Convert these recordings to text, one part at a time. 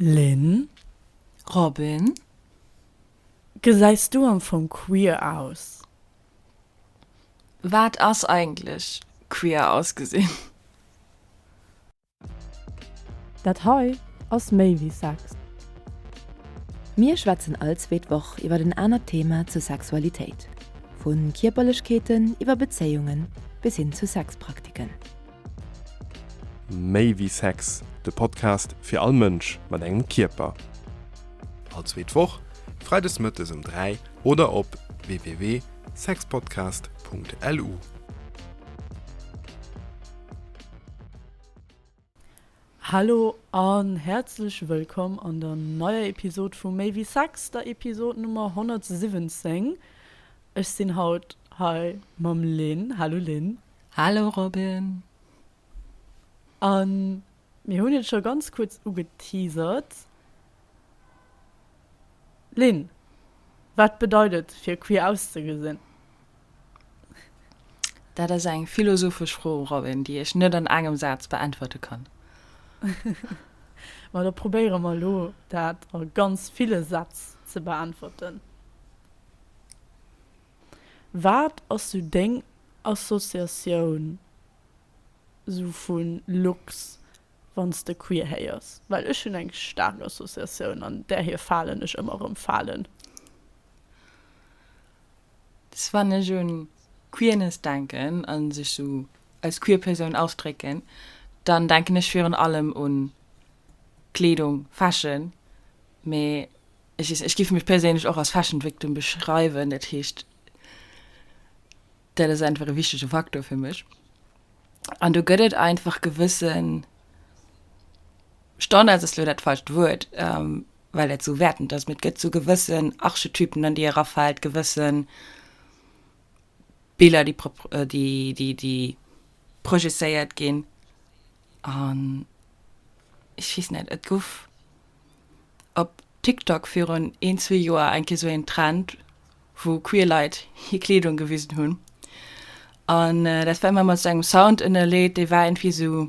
Lynn? Robin? Gesäis du am Fong queer aus? Wat ass eigentlech queer ausgesinn? Dat hei ass méi wéi Sex. Mir schwätzen all zweet Woch iwwer en anert Thema zur Sexualitéit, vu Kierperlechkeeten iwwer Bezéiungen bis hin zu Sexpraktiken. Méi wéi Sex, de Podcast fir all Mënsch mat engem Kierper. All zweet Woch, freides mëttes um 3 oder op www.sexpodcast.lu. Hallo an häerzlech wëllkomm an der neier Episod vu Méi wéi Sex, der Episod Nummer 117. Ech sinn haut hei mam Lynn. Hallo Lynn. Hallo Robin. An mir hunn et scho ganz kuerz ugeteasert. Lynn, wat bedeit et fir queer auszegesinn? Dat ass eng philosophesch Fro, Robin, déi ech net an engem Saz beäntwerte kann. Ma da probéiere mer elo dat a ganz ville Sätz ze beäntwerten. Wat ass sou deng Associatioun sou vu Looks wann s de queer héiers? Well ech hunn eng staark Associatioun an där hir Falen ech ëmmer erëm falen. Dass wann ech un Queerness denken a sech sou als queer Persoun ausdrécken, dann denken ech virun allem un Kleedung, Fashion, mee Ech weess, ech géif mech perséinlech och als Fashion Victim beschreiwen, dat heescht, dat ass einfach e wichtege Faktor fir mech. An do gëtt et einfach gewësse Standards, ass elo dat falscht Wuert, well dat esou wäertend ass, mee et gëtt esou gewëssen Archetypen, an déi erafält, gewësse Biller, déi, déi, déi projezéiert ginn. An ech weess net, et gouf op TikTok virun een, zwee Joer eng Kéier sou een Trend, wou queer Leit hir Kleedung gewisen hunn. An dat war ëmmer mat sou engem Sound ënnerleet, dee war iergendwéi sou,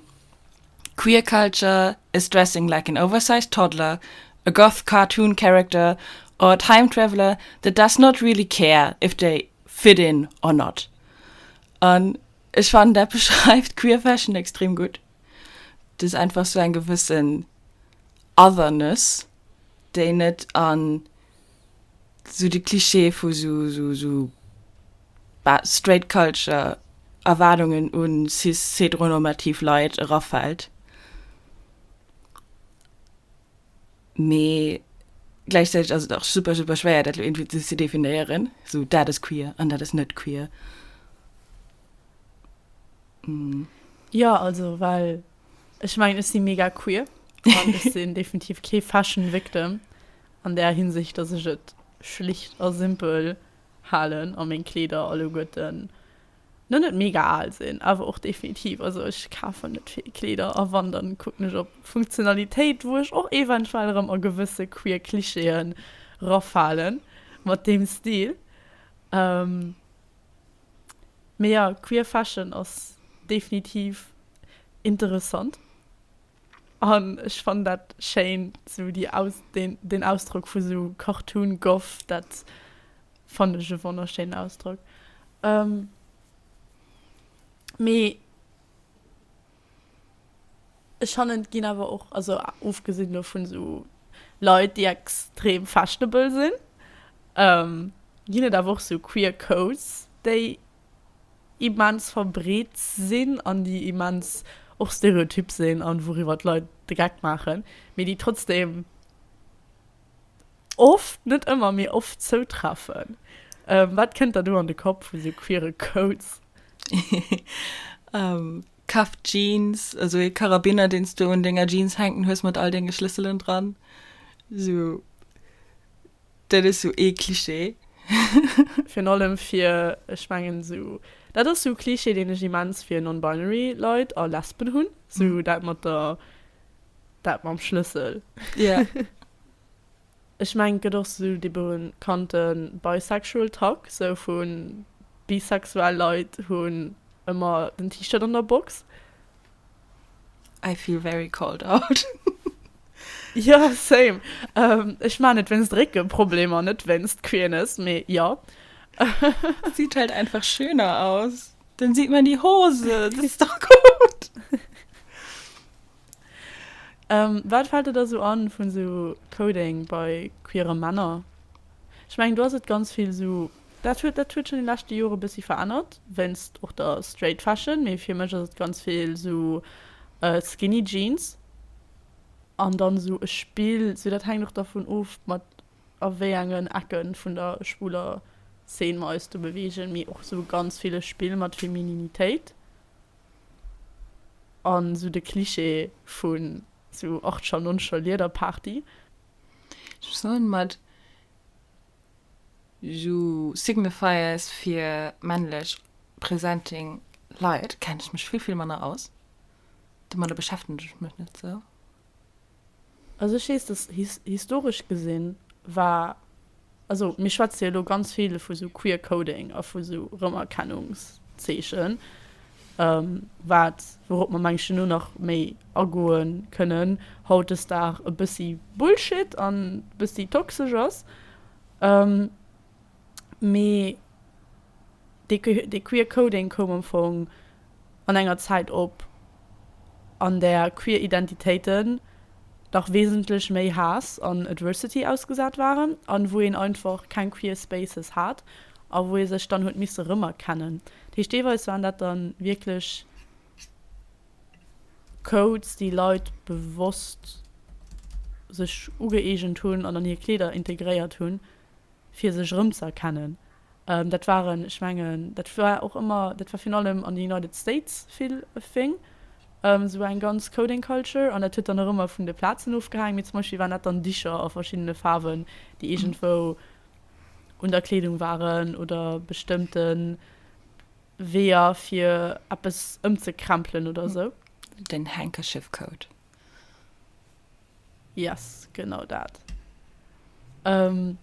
Queer culture is dressing like an oversized toddler, a goth cartoon character or a time traveler that does not really care if they fit in or not. An ech fannen, dat beschreift queer fashion extrem gutt. Et ass einfach sou eng gewëssen Otherness, déi net an sou de Klischee vu sou sou sou straight culture Erwaardungen un cis-heteronormativ Leit erafält. Mee gläichzäiteg ass et och super super schwéier dat lo iergendwéi ze definéieren, sou dat ass queer an dat ass net queer. Jo, also well ech mengen ech si mega queer an ech sinn definitiv kee Fashion Victim an där Hinsicht, dass ech et schlicht a simpel halen a meng Kleeder alleguerten no net mega al sinn, awer och definitiv, also ech kafen net vill Kleeder a wann dann kucken ech op Funktionalitéit, wou ech och eventuell erëm a gewësse queer Klischeeën rafalen mat deem Stil. Mee jo, queer Fashion ass definitiv interessant an ech fannen dat schéin, sou déi Aus, deen, deen Ausdrock vu sou Cartoon Goth, dat fannen ech e wonnerschéinen Ausdrock. Mee ech fannen et ginn awer och, also ofgesinn elo vun esou Leit déi extrem fashionable sinn, ginn et awer och sou queer Codes déi immens verbreet sinn an déi immens och stereotyp sinn an wouriwwer d'Leit de Geck maachen, mee déi trotzdem oft, net ëmmer, mee oft zoutreffen. Wat kënnt der do an de Kopp vu sou queere Codes? Cuffed Jeans, also ee Karabiner, deen s du un denger Jeans hänken hues mat all denge Schlësselen dran. Sou, dat ass sou ee Klischee. Virun allem fir, ech mengen sou, dat ass sou e Klischee, deen ech immens fir non-binary Leit a Lesben hunn, sou dat mat der, dat mam Schlëssel. Ja. Ech mengen et gëtt och sou dee bekannte bisexual Tag, sou vu bisexuell Leit hunn ëmmer den T-Shirt an der Box. I feel very called out. Jo, same. Ech maan et wéinst Réckeproblemer, net wéinst Queerness, mee jo. Sieht halt einfach schöner aus. Dann sieht man die Hose, das ist doch gut. Wat fällt der da sou an vun sou Coding bei queere Männer? Ech mengen do ass et ganz vill sou, dat huet dat huet schonn déi leschte Jore bëssi verännert wéinst och der Straight Fashion, mee fir mech ass et ganz vill sou Skinny Jeans an dann sou e Spill, sou dat hänkt och dervun of mat a wéi engen Ecke vun der schwuler Szene mer eis do beweegen, mee och sou ganz vill e Spill mat Femininitéit. An sou de Cliché vun sou achtscher, nonzger Liederparty. Ech muss soen, mat sou Signifiers fir männlech presenting Leit kennen ech mech vill, vill manner aus. Domadder beschäftegen ech mech net sou. Also ech weess, dass historesch gesinn war, also mir schwätze jo elo ganz vill vu sou Queer Coding a vu sou Rëmerkennungszeechen, wat, wourop mer meng ech duerno nach méi agoe kënnen, hautdesdag e bëssi Bullshit an e bëssi toxesch ass. Mee dee Queer Coding koum am Fong an enger Zäit op, an där queer Identitéiten nach wesentlech méi Haass an Adversity ausgesat waren an wou een einfach keng queer Spaces hat a wou ee sech dann huet misse rëmerkennen. Dat heescht, deelweis waren dat dann wierklech Codes, déi Leit bewosst sech ugëeegent hunn an an hir Kleeder integréiert hunn, fir sech erëmzëerkennen. Dat waren, ech mengen, dat war och ëmmer, dat war virun allem an de United States vill e Thing, esou eng ganz Coding Culture. An dat huet dann och ëmmer vun de Plazen ofgehaang. Mee zum Beispill waren dat dann Dicher a verschiddene Faarwen, déi iergendwou un der Kleedung waren oder bestëmmte Weeër, fir eppes ëmzekrempelen oder esou. Den Handkerchief Code. Yes, genau dat. Ähm,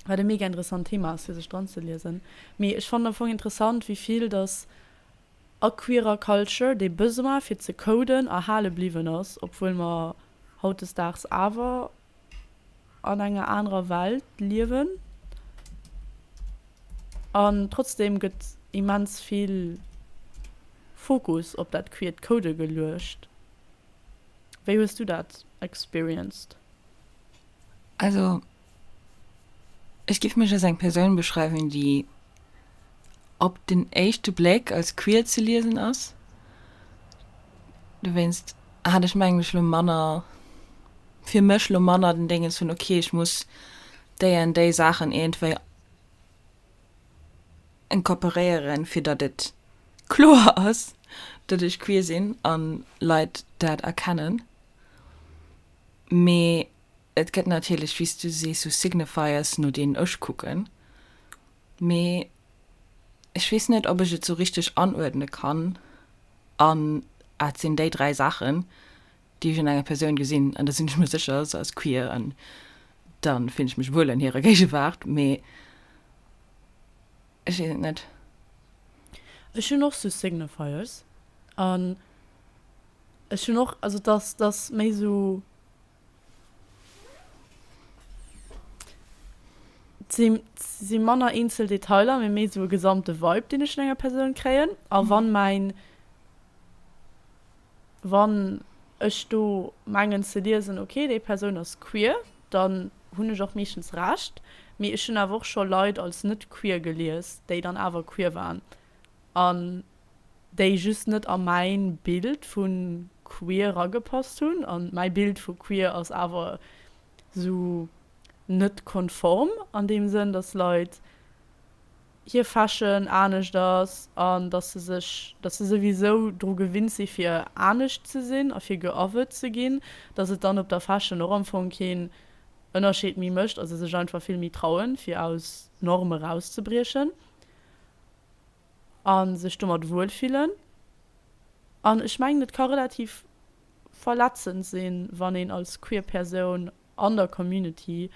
wat e mega interessant Thema ass, fir sech dran ze liesen. Mee ech fannen am Fong interessant, wéi vill dass a queerer Culture dee Besoin fir ze coden erhale bliwwen ass, obwuel mer hautdesdaags awer an enger anerer Welt liewen. An trotzdem gëtt immens vill Fokus op dat queert Code geluecht. Wéi hues du dat experienced? Also ech giff mech als eng Persoun beschreiwen, déi op den éischte Bléck als queer ze liesen ass. Dowéinst hat ech mengen ech lo manner, fir mech lo manner den Déngens vun ok ech muss déi an déi Saachen iergendwéi incorporéieren, fir datt et kloer ass, datt ech queer sinn an Leit dat erkennen. Mee et gëtt natierlech, wéi s du sees, sou Signifiers, no deenen ech kucken. Mee ech weess net, ob ech et sou richteg anuerdne kann an et sinn déi 3 Saachen, déi ech un enger Persoun gesinn an da sinn ech mer sécher, se ass queer an da fillen ech mech wuel an hirer Géigewaart, mee ech weess et net. Ech hunn och sou Signifiers an ech hunn och, also dass dass méi sou et si manner eenzel Detailer, mee méi sou e gesamte Vibe, deen ech vun enger Persoun kréien a wann mäin Wann ech do mengen ze liesen, ok, déi Persoun ass queer, dann hunn ech och meeschtens Recht. Mee ech hunn awer och scho Leit als net queer gelies, déi dann awer queer waren an déi just net a mäin Bild vu queer eragepasst hunn. An mäi Bild vu queer ass awer sou net konform an deem Sënn, dass Leit hir Fashion anescht ass an dass se sech, dass se souwisou dru gewinnt si fir anescht ze sinn a fir geothert ze ginn, dass et dann op der Fashion och am Fong keen Ënnerscheed méi mécht a se sech einfach vill méi trauen, fir aus Norme rauszebriechen a sech domat wuel fillen. An ech mengen, et ka relativ verletzend sinn, wann een als queer Persoun an der Community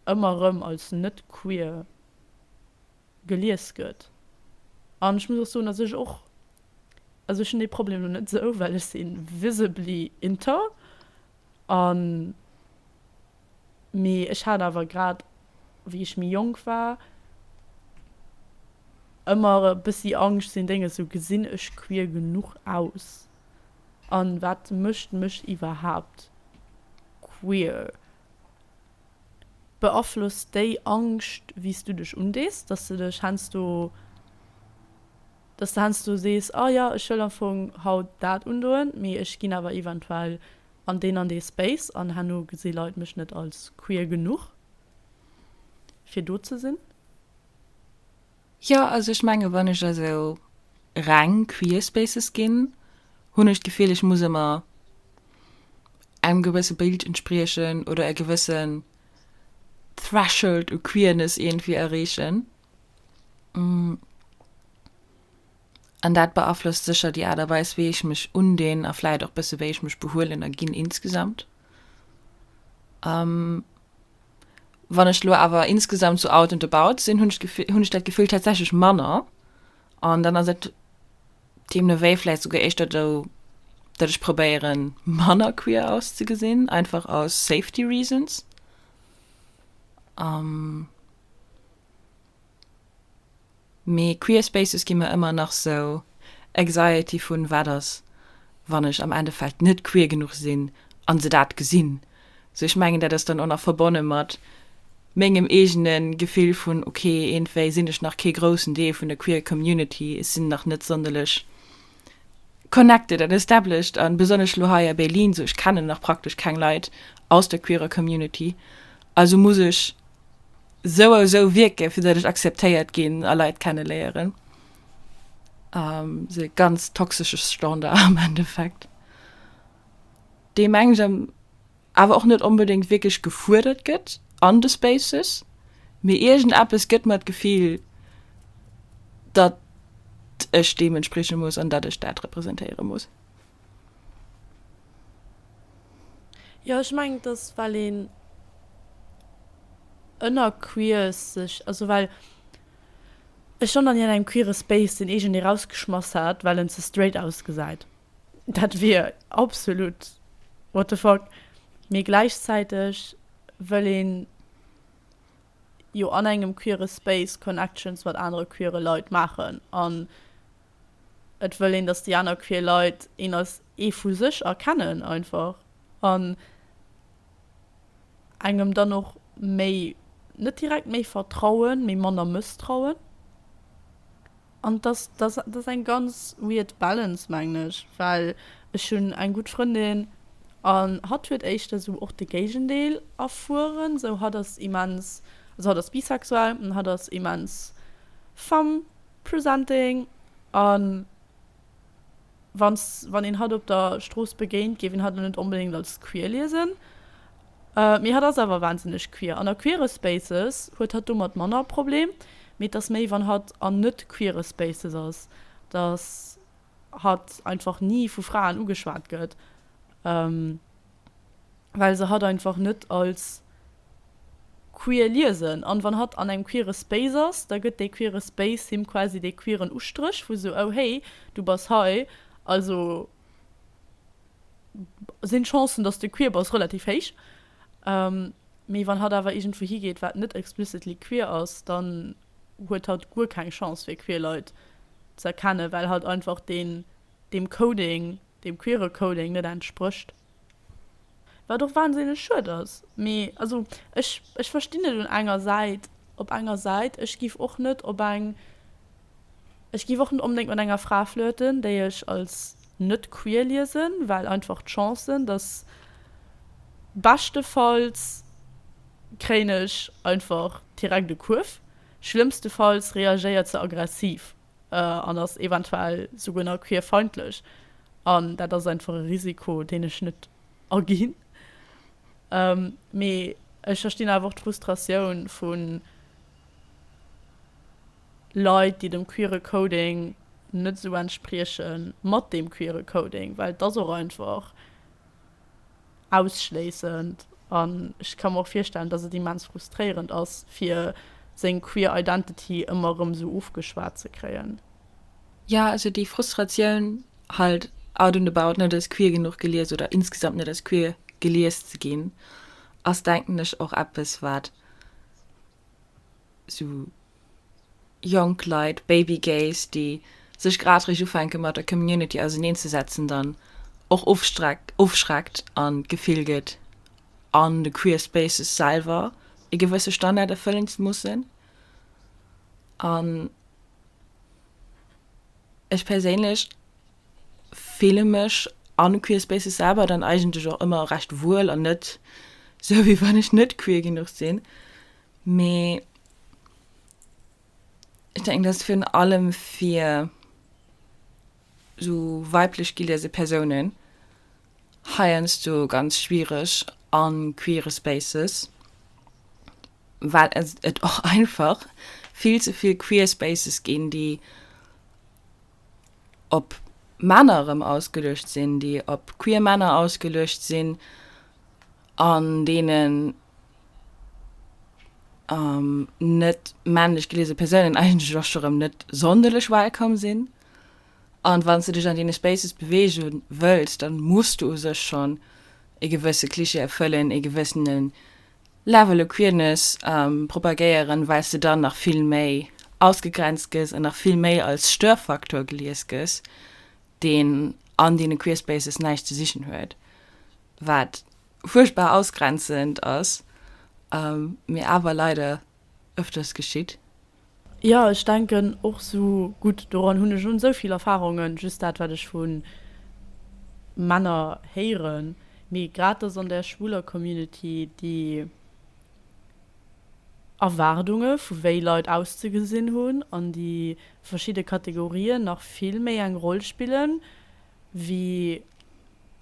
ëmmer erëm als net queer gelies gëtt. An ech muss och soen, datt ech och, also ech hunn dee Problem lo net esou, well ech si visibly inter. An, mee ech hat awer grad wéi ech méi jonk war ëmmer e bëssi Angscht sinn Dénge sou gesinn ech queer genuch aus an wat mécht mech iwwerhaapt queer? Beaflosst déi Angscht wéi s du dech undees, dass de dech heiansdo, dass de heiansdo sees, ah jo ech wëll am Fong haut dat undoen, mee ech ginn awer eventuell an deen an dee Space an herno gesi Leit mech net als queer genuch fir do ze sinn? Jo, also ech menge wann ech a sou reng queer Spaces ginn, hunn ech d'Gefill ech muss ëmmer engem gewësse Bild entspriechen oder e gewëssen Threshold u Queerness iergendwéi erreechen. An dat beaflosst sécher déi Aart a Weis wéi ech mech undinn a vläit och bësse wéi ech mech behuelen a ginn insgesamt. Wann ech lo awer insgesamt sou out and about sinn, hunn ech d'Gefill, hunn ech dat Gefill tatsächlech manner. An dann ass et deemno wéi vläicht souguer éischter esou, datt ech probéieren, manner queer auszegesinn, einfach aus safety reasons. Mee queer Spaces gi mer ëmmer nach sou Anxiety vun wat ass wann ech am Endeffekt net queer genuch sinn an se dat gesinn. Sou ech mengen dat ass dann och nach verbonne mat mengem eegene Gefill vun ok iergendwéi sinn ech nach kee groussen Deel vun der queer Community, ech sinn nach net sonderlech connected an established an besonnesch lo hei a Berlin sou ech kennen nach praktesch keng Leit aus der queerer Community also muss ech sou a sou wierken, fir datt ech akzeptéiert ginn a Leit kenneléieren. Sou e ganz toxesche Standard am Endeffekt, dee meng ech awer och net onbedéngt wierklech gefuerdert gëtt an de Spaces, mee iergendeppes gëtt mer d'Gefill, datt ech deem entsprieche muss an datt ech dat representéiere muss. Jo, ech mengen, et ass, well een ënner Queers sech, also well ech schonn an engem queere Space sinn, iergendee rausgeschmass hat, well en ze straight ausgesäit. Dat wier absolut what the fuck. Mee gläichzäiteg wëll een jo an engem queere Space Connections mat anere queere Leit maachen an et wëll een, datt déi aner queer Leit een als ee vu sech erkennen einfach an engem dann och méi, net direkt méi vertrauen, mee manner mësstrauen. An dass dat ass eng ganz weird Balance mengen ech, well ech hunn eng gutt Frëndin an hatt huet éischter esou och de Géigendeel erfueren, sou hatt ass immens, also hatt ass bisexuell an hatt ass immens femme Presenting an wanns wann een hatt op der Strooss begéint, géif een hatt lo net onbedéngt als queer liesen. Mee hatt ass awer wahnsinneg queer. An a queere Spaces huet hatt domat manner Problem, mee et ass méi wann hatt an net queere Spaces ass, dass hatt einfach ni vu Fraen ugeschwat gëtt, well se hatt einfach net als queer liesen. An wann hatt an engem queere Space ass, da gëtt dee queere Space him quasi dee queeren Ustréch vu sou, oh hey, du bass hei, also sinn d'Chancen, dass de queer bass, relativ héich. Mee wann hatt awer iergendwou higeet, wat net explicitly queer ass, dann huet hatt guer keng Chance fir queer Leit ze erkennen, well hatt einfach deen, deem Coding, deem queere Coding net entsprécht. Wat och wahnsinneg schued ass. Mee also ech, ech verstinn et un enger Säit, op enger Säit, ech giff och net op eng, ech giff och net onbedéngt mat enger Fra flirten, déi ech als net queer liesen, well einfach d'Chancen, dass beschtefalls kréien ech einfach direkt e Kuerf, schlëmmstefalls reagéiert se aggressiv. an ass eventuell souguer nach queerfeindlech. An dat ass einfach e Risiko, deen ech net aginn. Mee ech verstinn awer och d'Frustratioun vu Leit, déi dem queere Coding net esou entspriechen, mat deem queere Coding, well et ass och einfach ausschléissend an ech ka mer och virstellen, dass et immens frustréierend ass, fir seng queer Identity ëmmer erëm esou ofgeschwat ze kréien. Jo, also déi Frustratioun halt out and about net als queer genuch gelies oder insgesamt net als queer. gelies ze ginn, ass denken ech och eppes wat sou jonk Leit, Baby Gays, déi sech grad réischt ufänke mat der Community auseneen ze setzen, dann och ofschreckt an d'Gefill gëtt an de queer Spaces selwer e gewësse Standard erfëllen ze mussen. An ech perséinlech fille mech an queer Spaces selwer dann eigentlech och ëmmer recht wuel an net sou wéi wann ech net queer genuch sinn. Mee ech denken, dass virun allem fir sou weiblech geliese Persounen heiansdo ganz schwiereg a queere Spaces, well et och einfach vill ze vill queer Spaces ginn, déi op Männer erëm ausgeluecht sinn, déi op queer Männer ausgeluecht sinn, an deenen net männlech geliese Persounen eigentlech och scho rëm net sonderlech welcome sinn. An wann s de dech an deene Spaces beweege wëlls, dann muss du u sech schonn e gewësse Klischee erfëllen, e gewëssene Level u Queerness propagéieren, well s de dann nach vill méi ausgegrenzt gëss an nach vill méi als Störfaktor gelies gëss, deen an deene Queer Spaces näischt ze sichen huet, wat fuerchtbar ausgrenzend ass, mee awer leider ëfters geschitt. Jo, ech denken och sou. Gutt, doran hunn ech un esou vill Erfahrungen, just dat wat ech vu Männer héieren, mee grad dass an der schwuler Community déi Erwaardunge vu wéi Leit auszegesinn hunn an déi verschidde Kategorien nach vill méi eng Roll spillen wéi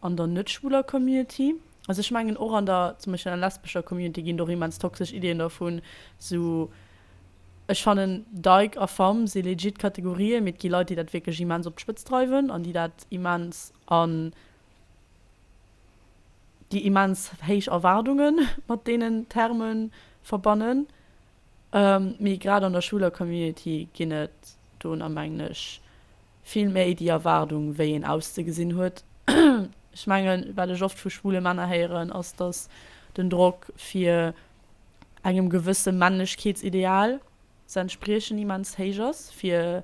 an der net schwuler Community. Also ech mengen och an der zum Beispill an der lesbescher Community ginn et och immens toxesch Iddien dervun, sou Ech fannen Dyke a Femme si legit Kategorien, mee et gi Leit déi dat wierklech immens op d'Spëtz dreiwen an déi dat immens an déi immens héich Erwaardunge mat deenen Terme verbannen. Mee grad an der schwuler Community ginn et do na mengen ech vill méi déi Erwaardung wéi een auszegesinn huet. Ech mengen wat ech oft vu schwule Männer héieren ass, datt den Drock fir engem gewësse Männlechkeetsideal ze entspriechen immens héich ass, fir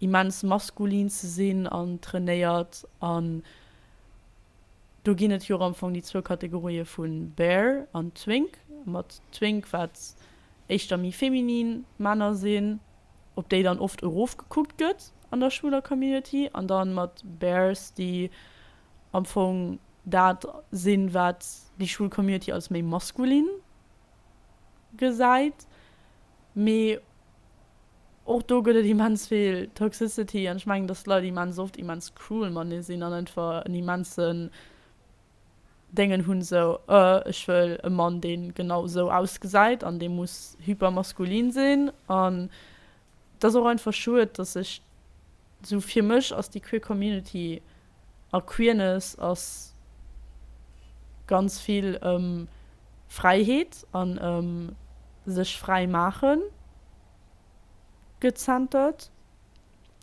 immens maskulin ze sinn an trainéiert an do ginn et jo am Fong déi zwou Kategorië vu Bear an Twink, mat Twink wat éischter méi feminin Männer sinn, op déi dann oft erofgekuckt gëtt an der schwuler Community an dann mat Bears déi am Fong dat sinn, wat déi schwul Community als méi maskulin gesäit. Mee och do gëtt et immens vill Toxicity an ech mengen, dass d'Leit immens oft immens cruel matenee sinn an einfach en immensen Déngen hunn, sou, euh, ech wëll e Mann, dee genau sou ausgesäit an dee muss hypermaskulin sinn. An et ass och einfach schued, dass sech sou, fir mech ass déi queer Community a Queerness ass ganz vill ëm Fräiheet an ëm sech fräi maachen gezentert,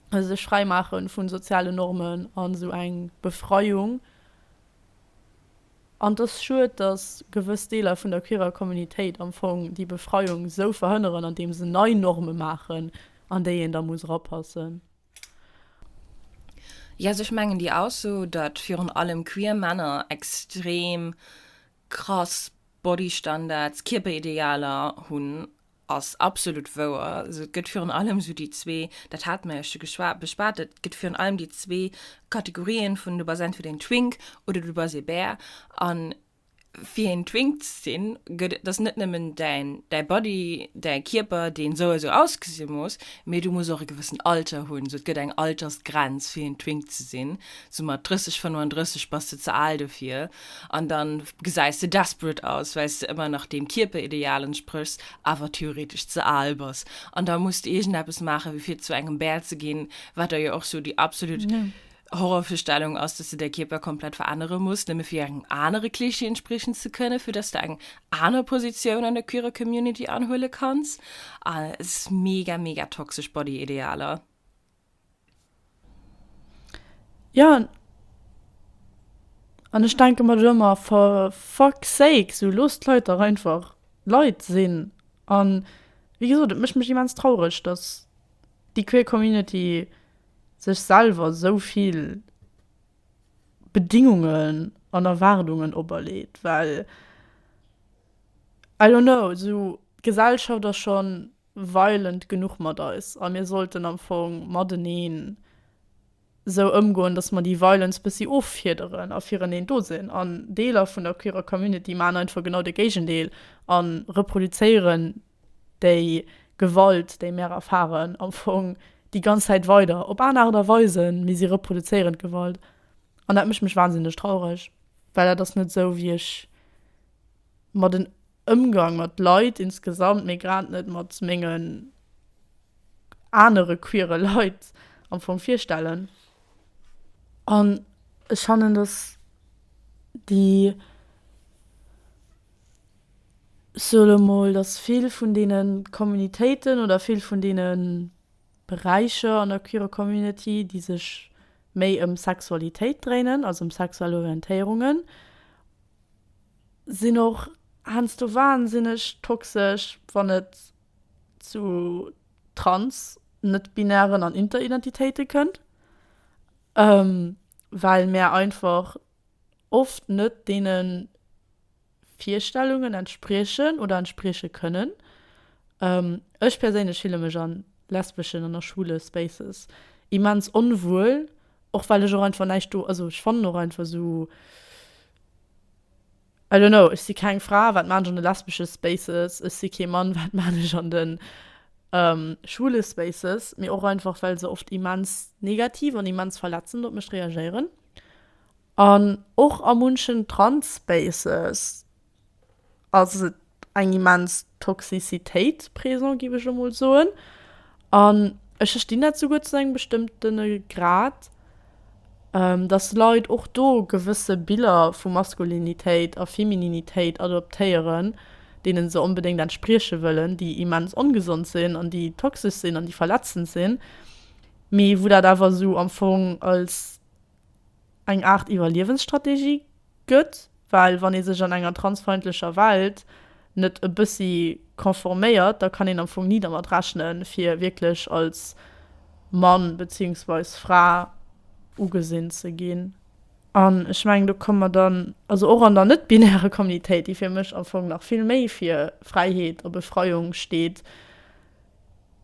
also sech fräi maache vu sozialen Normen an esou eng Befreiung. An et ass schued, datt gewëss Deeler vun der queerer Communitéit am Fong déi Befreiung esou verhënneren, andeem se nei Norme maachen, an déi een da muss erapassen. Jo, also ech mengen déi Ausso, datt virun allem queer Männer extrem krass Bodystandards, Kierperidealer hunn, ass absolut wouer. Also et gëtt virun allem esou déi zwee, dat hate mer jo scho geschwa beschwat, et gëtt virun allem déi zwee Kategorien vun du bass entweder een Twink oder du bass ee Bär. An fir een Twink ze sinn, gëtt et ass net nëmmen däin däi Body, däi Kierper, deen esou a sou ausgesi muss, mee du muss och e gewëssen Alter hunn. Sou et gëtt eng Altersgrenz fir een Twink ze sinn. Sou mat 30, 35 bass de ze al dofir. An dann gesäis de desperate aus, well s de ëmmer nach deem Kierperideal entspréchs, awer theoretesch ze al bass. An da muss de iergendeppes maachen, wéi fir zu engem Bär ze ginn, wat da jo och sou déi absolut Horrorvirstellung ass, dass de däi Kierper komplett verännere muss, nëmme fir engem anere Klischee entspriechen ze kënnen, fir dass de eng aner Positioun an der queerer Community anhuele kanns. An et ass mega, mega toxesch Body-Idealer. Jo, An ech denke mer do ëmmer, for fuck's sake, sou loosst d'Leit dach einfach Leit sinn. An wéi gesot, et mécht mech immens traureg, dass déi queer Community sech selwer esou vill Bedingungen an Erwaardungen operleet, well I don't know, esou d'Gesellschaft ass schonn violent genuch mat eis a mir sollten am Fong mateneen esou ëmgoen, dass mer déi Violence bëssi offiederen a fireneen do sinn. An Deeler vun der queerer Community maachen einfach genau de Géigendeel a reproduzéieren déi Gewalt, déi mär erfaren, am Fong déi ganz Zäit weider, op aner Aart a Weisen, mee si reproduzéieren d'Gewalt. An dat mécht mech wahnsinneg traureg, well dat ass net esou, wéi ech mer den Ëmgang mat Leit insgesamt, mee grad net mat mengen anere queere Leit am Fong virstellen. An ech fannen, dass déi, ech soe lo mol, dass vill vun deene Communitéiten oder vill vun deene Beräicher an der queerer Community, déi sech méi ëm Sexualitéit dréinen, also ëm sexuell Orientéierungen, sinn och heiansdo wahnsinneg toxesch, wann et zu trans, net-binären an Interidentitéite kënnt, well mär einfach oft net deene Virstellungen entspriechen oder entsprieche kënnen. Ech perséinlech fille mech a lesbeschen an a schwule Spaces immens onwuel, och well ech och einfach näischt do, also ech fannen och einfach esou, I don't know, ech si keng Fra, wat maan ech an de lesbesche Spaces? Ech si kee Mann, wat maan ech an de schwule Spaces? Mee och einfach, well se oft immens negativ an immens verletzend op mech reagéieren. An och a munchen Trans-Spaces ass et eng immens Toxicitéit présent, géif ech elo mol soen. An ech verstinn dat souguer zu engem bestëmmtene Grad, dass Leit och do gewësse Biller vu Maskulinitéit a Femininitéit adoptéieren, deene se onbedéngt entsprieche wëllen, déi immens ongesond sinn an déi toxesch sinn an déi verletzend sinn, mee wou dat awer esou am Fong als eng Aart Iwwerliewensstrategie gëtt, well wann ee sech an enger transfeindlecher Welt net e bëssi conforméiert, da kann een am Fong ni dermat rechnen, fir wierklech als Mann beziehungsweis Fra ugesinn ze ginn. An ech mengen, do komme mer dann, also och an der net-binärer Communitéit, déi fir mech am Fong nach vill méi fir Fräiheet a Befreiung steet,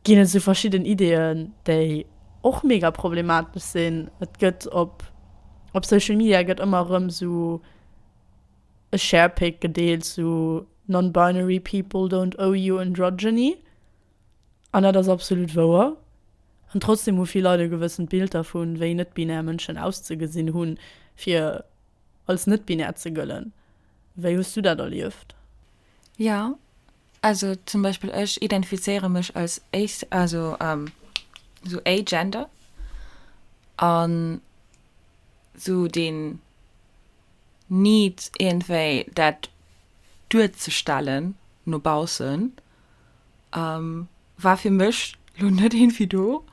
ginn et esou verschidden Ideeën, déi och mega problematesch sinn. Et gëtt op op Social Media gëtt ëmmer erëm esou e Sharepic gedeelt, sou Non-binary people don't owe you androgyny. An dat ass absolut wouer. An trotzdem hu vill Leit e gewëssent Bild dervun, wéi net-binär Mënschen auszegesinn hunn, fir als net-binär ze gëllen. Wéi hues du dat erlieft? Jo, also zum Beispill ech identifizéiere mech als ace, also sou agender an sou deen Need iergendwéi dat duerzestellen no baussen war fir mech lo net iergendwéi do,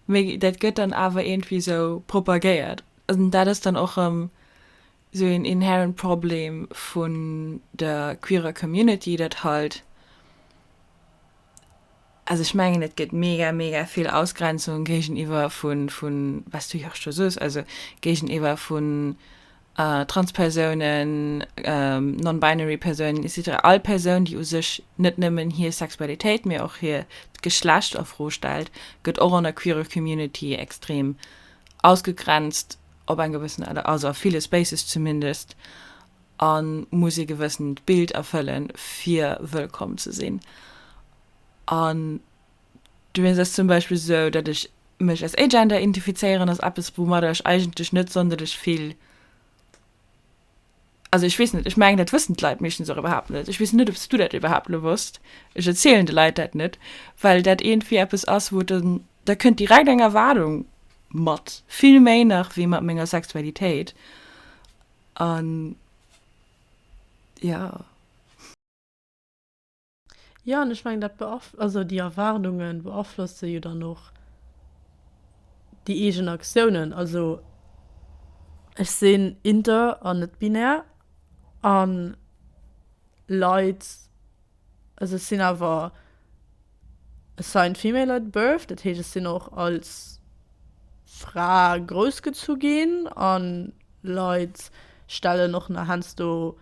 mee dat gëtt dann awer iergendwéi sou propagéiert an dat ass dann och erëm sou een inherent Problem vun der queerer Community, dat halt, also ech mengen et gëtt mega mega vill Ausgrenzung géigeniwwer vun, vun wat s du jo och scho soos, also géigeniwwer vun Transpersounen, non-binary Persounen et cetera, all Persoun déi u sech net nëmmen hir Sexualitéit, mee och hiert Geschlecht a Fro stellt, gëtt och an der queerer Community extrem ausgegrenzt. op eng gewëssen Aart, also a ville Spaces zumindest, a muss ee gewëssent Bild erfëllen, fir wëllkomm ze sinn. An dowéinst ass zum Beispill esou, datt ech mech als agender identifizéieren, ass eppes, woumadder ech eigentlech net sonderlech vill, also ech weess net, ech mengen, dat wëssen d'Leit meeschtens och iwwerhaapt net. Ech weess net, ob s du dat iwwerhaapt elo wosst. Ech erzielen de Leit dat net, well dat iergendwéi eppes ass, wou dann, da kënnt direkt eng Erwaardung mat, vill méi nach wéi mat menger Sexualitéit. An jo. Jo, an ech mengen, dat beaf-, also déi Erwaardunge beaflosse jo dann och déi eegen Aktiounen. Also. Ech sinn inter an net binär an Leit, also ech sinn awer assigned female at birth, dat heescht ech sinn och als Fra groussgezu ginn an Leit stellen och nach heiansdo,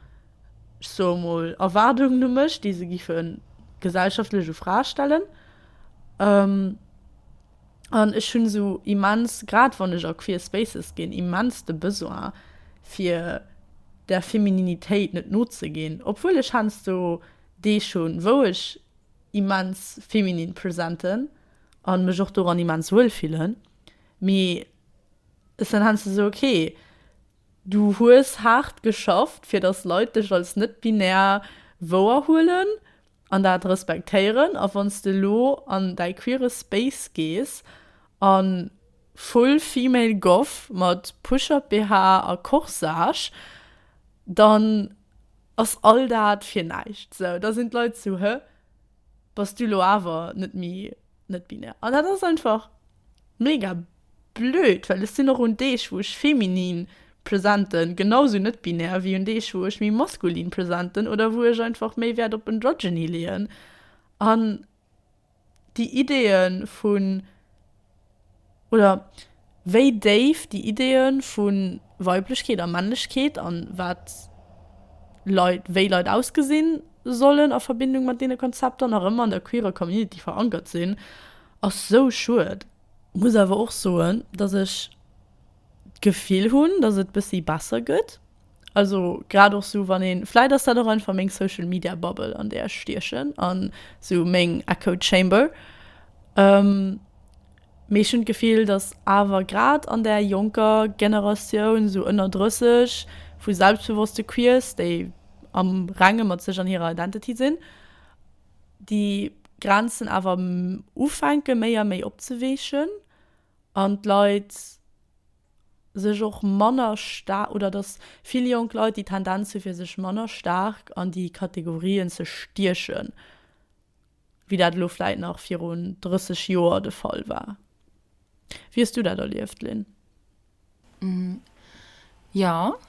ech soe mol, Erwaardungen u mech, déi se giffe gesellschaftlech u Frae stellen. An ech hunn esou immens, grad wann ech a queer Spaces ginn, immens de Besoin fir der Femininitéit net nozeginn, obwuel ech heiansdo Deeg hunn, wou ech immens feminin presenten a mech och doran immens wuel fillen, mee ech sinn heiansdo esou, okay, du hues haart geschafft fir datt Leit dech als net-binär wouerhuelen an dat respektéieren a wann s de elo an däi queere Space gees a full female goth mat Push-up BH a Corsage, dann ass all dat fir näischt. Sou, da sinn d'Leit sou, hë, bass du elo awer net méi net binär? An dat ass einfach mega Blöd, well ech sinn och un Deeg wou ech feminin presenten genau sou net binär wéi un Deeg wou ech méi maskulin presenten oder wou ech einfach méi Wäert op Androgyny leeën. An déi Ideeë vun, oder wéi déif déi Ideeë vu Weiblechkeet a Männlechkeet an wat Leit, wéi Leit ausgesinn sollen a Verbindung mat deene Konzepter nach ëmmer an der queerer Community verankert sinn, ass sou schued. Muss awer och soen, dass ech d'Gefill hunn, dass et bëssi besser gëtt. Also grad och sou wann een, vläit ass dat och einfach meng Social Media Bubble an där ech stiechen an sou meng Echo Chamber. Mee ech hunn d'Gefill, dass awer grad an där jonker Generatioun, sou ënner 30, vu selbstbewosste Queers, déi am Renge mat sech an hirer Identity sinn, déi Grenzen awer ufänke méi a méi opzeweechen an d'Leit sech och manner staark, oder datt vill jonk Leit déi Tendenz hu fir sech manner staark an déi Kategorien ze stiechen, wéi dat elo vläit nach virun 30 Joer de Fall war. Wéi hues du dat erlieft, Lynn? Jo,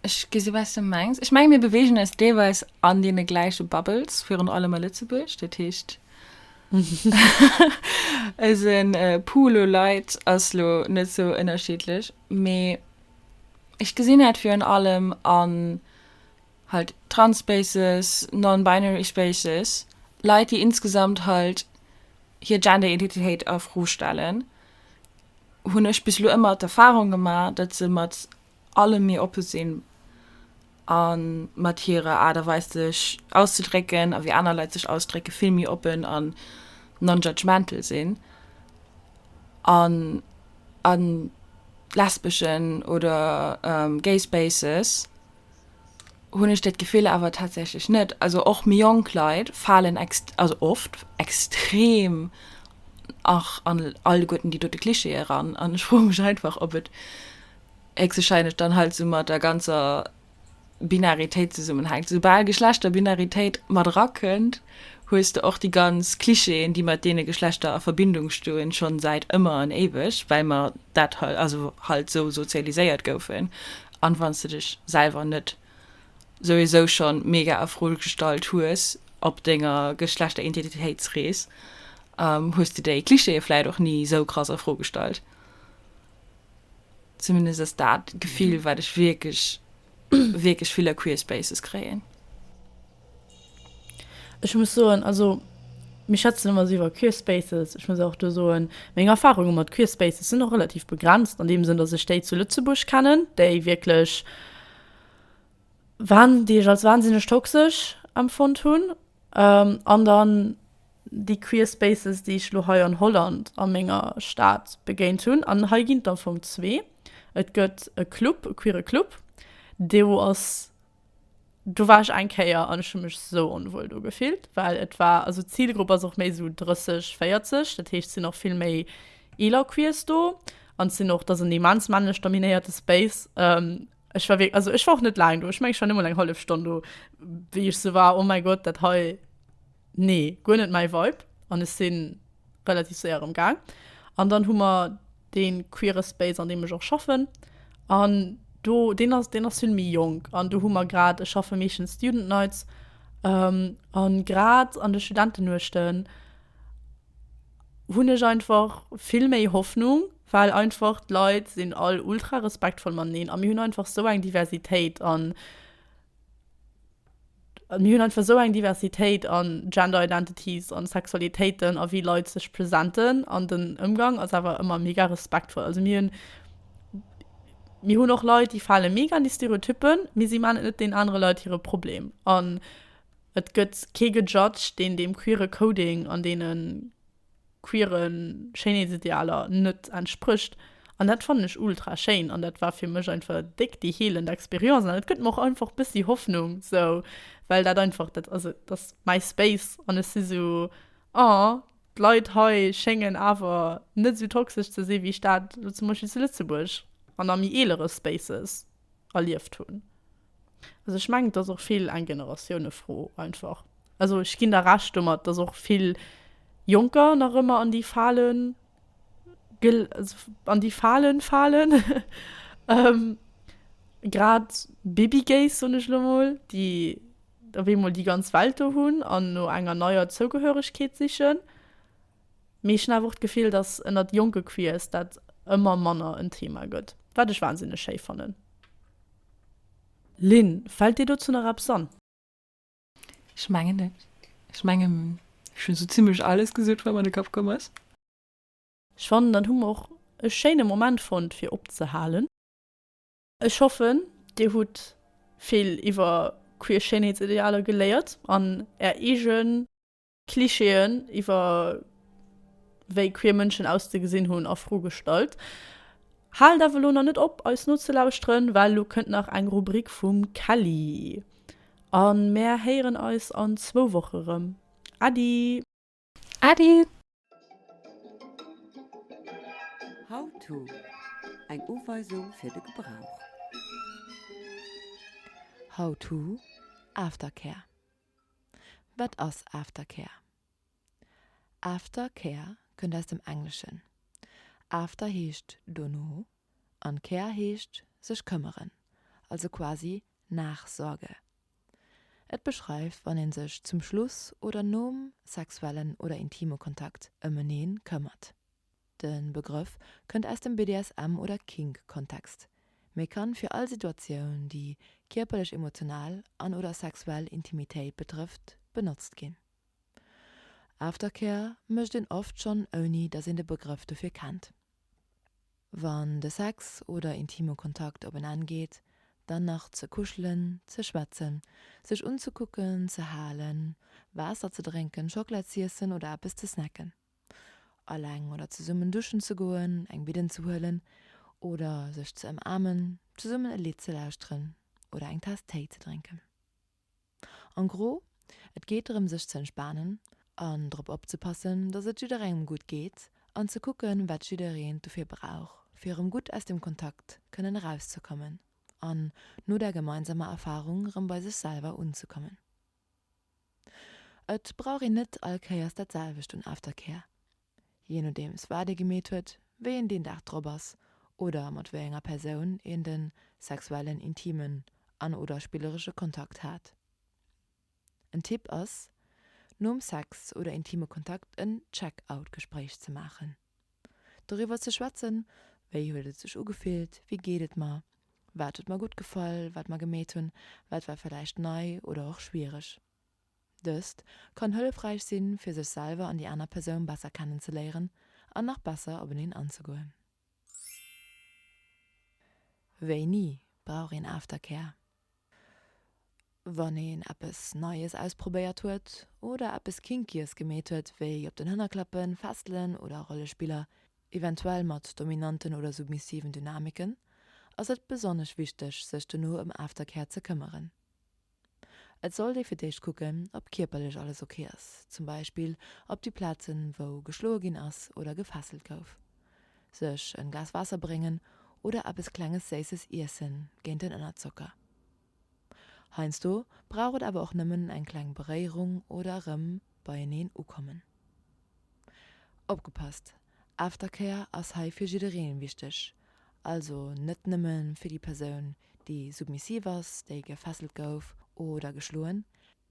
ech gesi wat s de mengs. Ech menge mir beweegen eis deelweis an deene gläiche Bubbles, virun allem a Lëtzebuerg. Dat heescht, eise Pool u Leit ass lo net sou ënnerschiddlech. Mee ech gesinn dat virun allem an halt Trans-Spaces, Non-Binary Spaces, Leit, déi insgesamt halt hir Gender-Identitéit a Fro stellen. hunn ech bis elo ëmmer d'Erfahrung gemaach, datt se mat allem méi oppe sinn a mat hirer Aart a Weis sech auszedrécken a wéi aner Leit sech ausdrécke vill méi oppen an non-judgmental sinn. An a lesbeschen oder gay Spaces hunn ech dat Gefill awer tatsächlech net. Also och méi jonk Leit falen also oft extrem och an alleguerten déi dote Klischeeë eran. An ech froe mech einfach, ob et héchstwahrscheinlech dann halt sou mat der ganzer Binaritéit zesummenhänkt. Soubal Geschlechterbinaritéit mat erakënnt, hues de och déi ganz Klischeeën, déi mat deene Geschlechter a Verbindung stoen, schonn säit ëmmer an éiweg, well mer dat also halt sou sozialiséiert goufen. An wann s de dech selwer net souwisou schonn mega a Fro gestallt hues op denger Geschlechteridentitéitsrees, hues de déi Klischeeë vläit och ni sou krass a Fro gestallt. Zumindest ass dat d'Gefill, wat ech wierklech, wierklech vill a Queer Spaces kréien. Ech muss soen, also mir schwätzen ëmmer esou iwwer Queer Spaces. Ech muss och do soen, meng Erfarunge mat Queer Spaces sinn och relativ begrenzt an deem Sënn, datt ech déi zu Lëtzebuerg kennen, déi wierklech wan-, déi ech als wahnsinneg toxesch empfonnt hunn. An dann déi Queer Spaces, déi ech elo hei an Holland a menger Stad begéint hunn. An hei ginn et am Fong zwee. Et gëtt e Club, e queere Club, do ass Do war ech eng Kéier an ech hu mech sou onwuel do gefillt, well et war, also d'Zilgrupp ass och méi sou 30, 40, dat heescht et sinn och vill méi eeler Queers do an et sinn och, et ass en immens männlech dominéierte Space. Ech war wierk, also ech war och net laang do, ech mengen ech war net mol eng hallef Stonn do, wéi ech sou war, oh mäi Gott, dat hei, nee, guer net mäi Vibe an ech si relativ séier erëm gaang. An dann hu mer dee queere Space, an deem ech och schaffen an. Do, deen ass, deen ass vill méi jonk an do hu mer grad, ech schaffe meeschtens Student Nights, an grad an de Studentennuechten hunn ech einfach vill méi Hoffnung, well einfach d'Leit sinn all ultra respektvoll mateneen a mir hunn einfach sou eng Diversitéit an Mir hunn einfach esou eng Diversitéit an Gender Identities an Sexualitéiten a wéi Leit sech presenten an den Ëmgang ass awer ëmmer mega respektvoll. Also mir hunn mir hunn och Leit, déi fale mega an déi Stereotyppen, mee si man et net deenen anere Leit hire Problem an et gëtt kee gejudged, deen deem queere Coding an deene queere Schéinheetsidealer net entsprécht. An dat fannen ech ultra schéin an dat war fir mech einfach déck déi heelend Experience an et gëtt mer och einfach bëssi Hoffnung sou, well dat einfach dat also dat ass mäi Space an ech si sou, oh d'Leit hei schéngen awer net sou toxesch ze si wéi ech dat elo zum Beispill zu Lëtzebuerg an a méi eelere Spaces erlieft hunn. Also ech mengen, et ass och vill eng Generatiounefro einfach. Also ech ginn der Recht domat, dass och vill Jonker nach ëmmer an déi Falen an déi Falen falen. Grad Babygays, soen ech elo mol, déi op eemol déi ganz Welt do hunn an no enger neier Zougehöregkeet sichen. Mee ech hunn awer och d'Gefill, dass ënnert jonke Queers dat ëmmer manner en Thema gëtt, wat ech wahnsinneg schéi fannen. Lynn, fält dir dozou nach eppes an? Ech mengen net. Ech mengen, ech hunn esou zimmlech alles gesot, wat mer an de Kapp komm ass. Ech fannen, dann hu mer och e schéine Moment fonnt, fir opzehalen. Ech hoffen, dir hutt vill iwwer queer Schéinheetsidealer geléiert an är eegen Klischeeën iwwer wéi queer Mënschen auszegesinn hunn a Fro gestallt. Haalt awer elo nach net op eis nozelauschteren, well elo kënnt nach eng Rubrik vum Kelly. A mär héieren eis an zwou Woche rëm. Äddi! Äddi! How to, Eng Uweisung fir de Gebrauch. How to, Aftercare. Wat ass Aftercare? Aftercare kënnt aus dem Engleschen. After heescht dono an care heescht sech këmmeren, also quasi Nachsorge. Et beschreift wann een sech zum Schluss oder nom sexuellen oder intime Kontakt ëm eneen këmmert. De Begrëff kënnt aus dem BDSM oder Kink-Kontext, mee kann fir all Situatioun, déi kierperlech, emotional an oder sexuell Intimitéit betrëfft, benotzt ginn. Aftercare mécht een oft schonn ouni dass een de Begrëff dofir kennt. Wann de Sex oder intime Kontakt op en Enn geet, dann nach ze kuschelen, ze schwätzen, sech unzekucken, ze halen, Waasser ze drénken, Schockela z'iessen oder eppes ze snacken. Alleng oder zesummen duschen ze goen, eng Bidden ze huelen oder sech ze ëmaarmen, zesummen e Lidd ze lauschteren oder eng Taass Téi ze drénken. En gros, et geet drëm sech ze entspanen an drop opzepassen, dass et jidderengem gutt geet an ze kucken, wat jiddereen dofir brauch, fir erëm gutt aus dem Kontakt kënnen erauszekommen an no der gemeinsamer Erfarung erëm bei sech selwer unzekommen. Et brauch een net all Kéiers dat selwecht un Aftercare. Jee nodeems wat ee gemeet huet, wéi een deen Dag drop ass oder mat wéi enger Persoun een de sexuellen, intimen an oder spilleresche Kontakt hat. En Tipp ass, nom Sex oder intime Kontakt en Check-out-Gespréich ze maachen. Doriwwer ze schwätzen, wéi huet et sech ugefillt, wéi geet et mer, wat huet mer gutt gefall, wat mer gemeet hunn, wat war villäicht nei oder och schwiereg. Dëst kann hëllefräich sinn, fir sech selwer an déi aner Persoun besser kennenzeléieren an nach besser openeen anzegoen. Wéini brauch een Aftercare? Wann een eppes Neies ausprobéiert huet oder eppes Kinkyes gemeet huet, wéi op den Hënner klappen, Fesselen oder Rollespiller, eventuell mat dominanten oder submissiven Dynamiken, ass et besonnesch wichteg, sech dono ëm Aftercare ze këmmeren. Et sollt ee fir d'éischt kucken, ob kierperlech alles ok ass, zum Beispill op déi Plazen, wou geschloe ginn ass oder gefesselt gouf. Sech en Glas Waasser bréngen oder eppes klenges Séisses iessen géint den Ënnerzocker. Heiansdo brauch et awer och nëmmen eng kleng Beréierung oder erëm beieneen ukommen. Opgepasst, Aftercare ass hei fir jiddereen wichteg. Also net nëmme fir déi Persoun, déi submissiv ass, déi gefesselt gouf oder geschloen,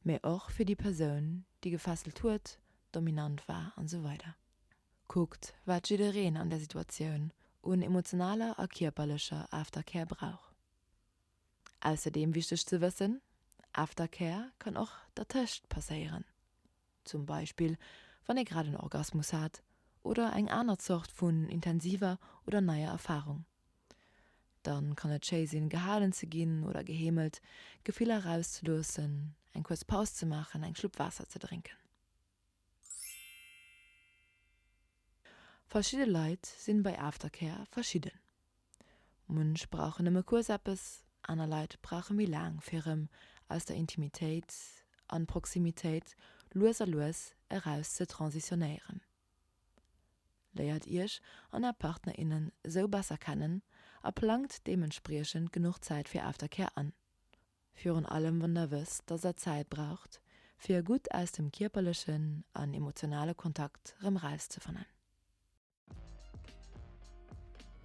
mee och fir déi Persoun, déi gefesselt huet, dominant war an esou weider. Kuckt, wat jiddereen an där Situatioun un emotionaler a kierperlecher Aftercare brauch. Ausserdeem wichteg ze wëssen, Aftercare kann och dertëscht passéieren. Zum Beispill wann ee grad en Orgasmus hat oder eng aner Zort vun intensiver oder neier Erfarung. Dann kann et schéi sinn gehalen ze ginn oder geheemelt, Gefiller erauszeloossen, eng kuerz Paus ze maachen, eng Schlupp Waasser ze drénken. Verschidde Leit sinn bei Aftercare verschidden. Munch brauchen nëmme kuerz eppes, aner Leit brauche méi laang fir erëm aus der Intimitéit an Proximitéit lues a lues eraus ze transitionéieren. Léiert iech an är Partner, innen esou besser kennen a plangt deementspriechend genuch Zäit fir Aftercare an. Virun allem wann der wësst, dass der Zäit braucht, fir gutt aus dem kierperlechen an emotionale Kontakt rëm rauszefannen.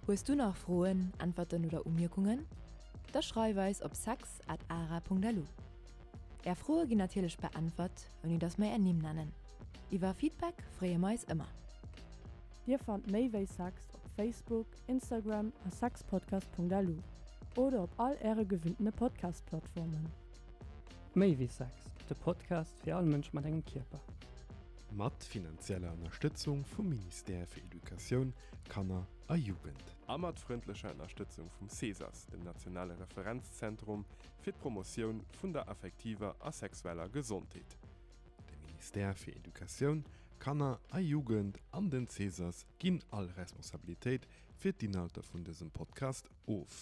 Hues du nach Froen, Äntwerten oder Umierkungen? Da schreif eis op sex at ara.lu. Är Froe ginn natierlech beäntwert, ouni dass mer är Nimm nennen. Iwwer Feedback freeë mer eis ëmmer. Dir fannt méi wéi Sex op Facebook, Instagram a sexpodcast.lu oder op all äre gewinntene Podcast-Plattformen. Méi wéi Sex, de Podcast fir all Mënsch mat engem Kierper. Mat finanzieller Ënnerstëtzung vum Ministère fir Educatioun, Kanner a Jugend. A mat frëndlecher Ënnerstëtzung vum CESAS, dem nationale Referenzzentrum fir d'Promotioun vun der affektiver a sexueller Gesondheet. De Ministère fir Educatioun, Kanner a Jugend an den CESAS ginn all Responsabilitéit fir d'Inhalter vun dësem Podcast of.